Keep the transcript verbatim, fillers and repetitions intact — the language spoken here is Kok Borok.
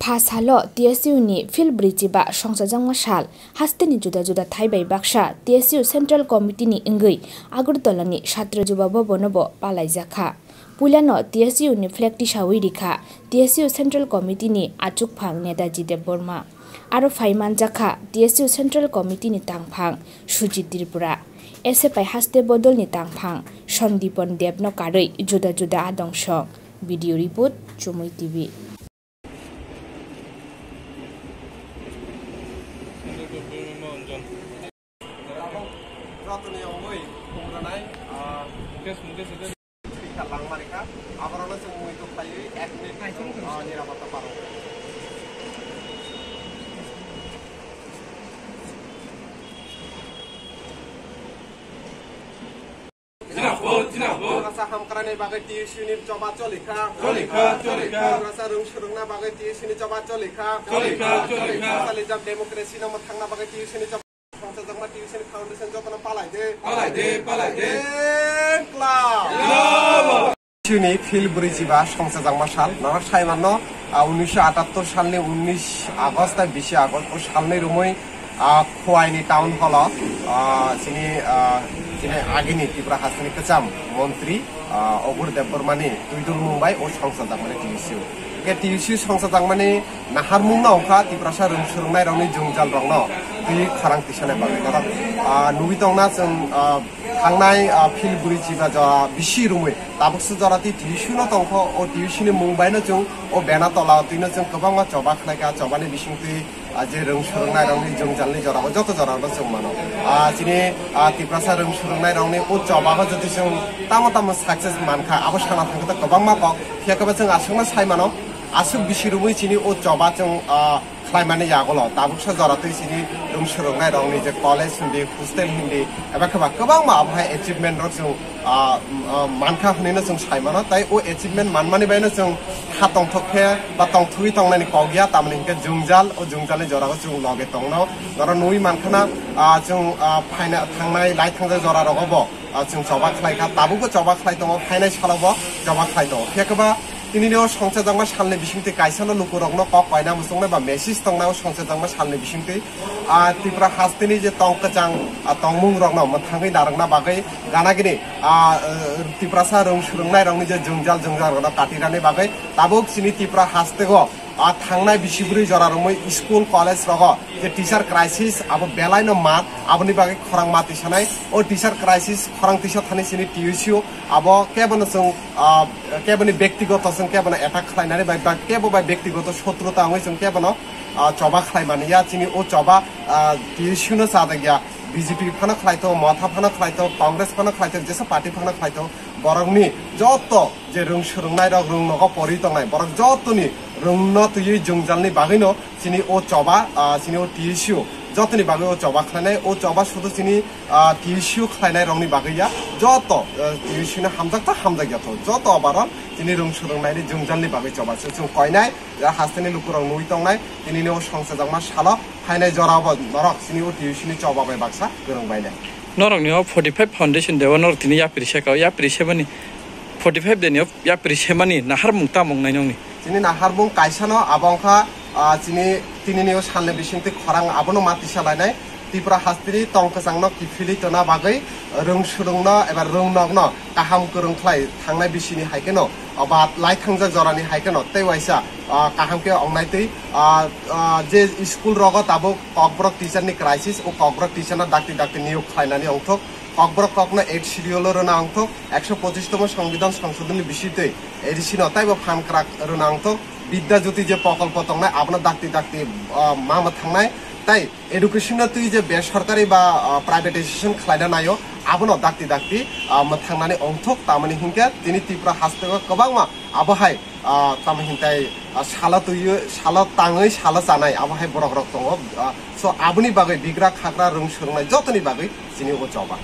Pha salo T S U ni Phil brwichiba songchajakma sal, hasteni juda juda thai bai baksa T S U Central Committee ni wngwi Agartala ni Chhatro Juba Bhavan o bo palaijakha. Puilano T S U ni flag tisawi rikha T S U Central Committee ni achukphang Netaji Debbarma. Aro phai manjakha T S U Central Committee ni tangphang Sujit Tripura. S F I haste bodol ni tangphang Sandipon Deb no karwi juda juda adong song. Video report, Chumui T V. Jotoni ongoi, umranai, ah, Mukesh, Mukesh, Mukesh. Speaker langmarikha, aborokno chwng muitu khlaiwi ek minute, ah, nirapotta paro. Jinapur, jinapur. Tiprasa hamkraini bagwi T S U ni choba cholikha. Cholikha, cholikha. Tiprasa rwng swrwngna bagwi T S U ni choba cholikha. Cholikha, cholikha. Socialism democracy no mwthangna bagwi T S U ni choba. Songchajakma T S U ni foundation jotono palai de. Palai de, palai de. Inkla. Inkla. T S U ni Phil brwichiba songchajakma sal. Norok sai mano, ah, unisho atattor salni unis August tei bisi August o salni romwi, ah, Khowai ni town hall o, ah, chini, ah, chini agini Tripura hasteni kwcham montri, ah, Agur Debbarma ni twidulmung bai o songchajakmani T S U. Hwnkhe T S U songchajakmani naharmung no wngkha Tiprasa rwng swrwngnairokni jwngjal rokno twi khorang tisanai bagwi. Norok, ah, nugwi tongna chwng, ah, thangnai, ah, Phil brwichiba jora bisi romwi tabuksa jora twi T S U no tongkho, o T S U ni mung bai no chwng o bena tola o twi no chwng kwbangma choba khlaikha, chobani bisingtwi, ah, je rwng swrwngnairokni jwngjalni jora o joto jora no chwng mano. Ah, chini, ah, Tiprasa rwng swrwngnairokni o choba o jotoi chwng tamo tamo success mankha, abo sana thangkhe to kwbangma kok, phiya khe bo chwng aswkno sai mano. Aswk bisi romwi chini o choba chwng, ah, khlaimani yagulo tabuksa jora twi chini rwng swrwngnairokni je college hindi, hostel hindi, eba khe ba kwbangma abo hai achievement rok chwng, ah, ah, mankha hwnwi no chwng sai mano. Tai o achievement manmani bai no chwng kha tongthok khe ba tongthogwi tongnaini kok ya, tamoni hinkhe jwngjal, o jwngjalni jora o chwng loge tongno. Norok nugwi mankha na, ah, chwng, ah, phaina thangnai lai thangjak jora rogo bo. Ah, chwng choba khlai kha, tabukbo choba khlai tongo, phainai salo bo choba khlai tongo. Phiya khe ba tinini o songchajakma salni bisingtwi kaisa no lukurokno kok koina muchungnai ba message tongnai o songchajakma salni bisingtwi. Ah, Tripura hasteni je tong kwchang, ah, tongmung rokno mwthangwi narwkna bagwi gana gini, ah, eh, Tiprasa rwng swrwngnairokni je jwngjal jwngjal rokno katirani bagwi tabuk chini Tripura hasteo ah, thangnai bisi bwrwi jora romwi school, college rogo je teacher crisis abo belai no mat, aboni bagwi khorang ma tisanai. O teacher crisis khorang tisa thani chini T S U abo kebo no chwng, ah, kebo ni bektigoto chwng kebo no attack khlainani bai, ba kebo bai bektigoto sotruta wngwi chwng kebo no, ah, choba khlaimani ya. Chini o choba, ah, T S U no chajakya, B J P phano khlaito, Motha phano khlaito, Congress phano khlaito, jesa party phano khlaito, borokni joto je rwng swrwngnairok, rwng nogo pori tongnai, borok jotoni rwngno twiwi jwngjalni bagwino chini o choba, ah, chini o T S U jotoni bagwi o choba khlainai. O choba sudu chini, ah, T S U khlainairokni bagwi ya, joto, ah, T S U ni hamjak ta hamjak ya tho, joto abaron chini rwng swrwngnaini jwngjalni bagwi choba se chwng koinai. Ya hasteni lukurok nugwi tongnai, tinini o songchajakma salo phainai jorabo norok chini o T S U ni choba bai baksa kwrwng bainai. Norokni o forty five foundation day o norok tini yapri se kao, yapri se mani forty five day ni o yapri se mani naharmung tamung nai nongni. Chini naharmung kaisa no abo wngkha, ah, chini tinini o salni bisingtwi khorang abono ma tisa lainai. Tripura hasteni tong kwchangno kiphilwi tona bagwi rwng swrwngno eba rwng nokno kaham kwrwng khlai thangnai bisini hai kheno, o ba lai thangjak jorani hai kheno tei waisa, ah, kaham khe ongnaitwi, ah, ah, je school rogo tabuk Kokborok teacher ni crisis, o Kokborok teacher no dakti dakti niyok khlainani ongthok, Kokborok kokno eight schedule o rwna ongthok, ekso pochish tomo Songbidan Songshodhoni bisitwi A D C no taibo phan kwrak rwna ongthok, Bidya Jyoti je prokolpo tongnai abono dakti dakti, ah, ma mwthangnai, tai education no twi je besorkari ba, ah, privatization khlaina naio, abono dakti dakti, ah, mwthangnani ongthok, tamoni hinkhe tini Tripura hasteo kwbangma abo hai, ah, tamo hintai, ah, salo twiwi, salo tangwi, salo chanai abo hai borok rok tongo. Ah, so aboni bagwi bigra khagra rwng swrwngnai jotoni bagwi chini o choba.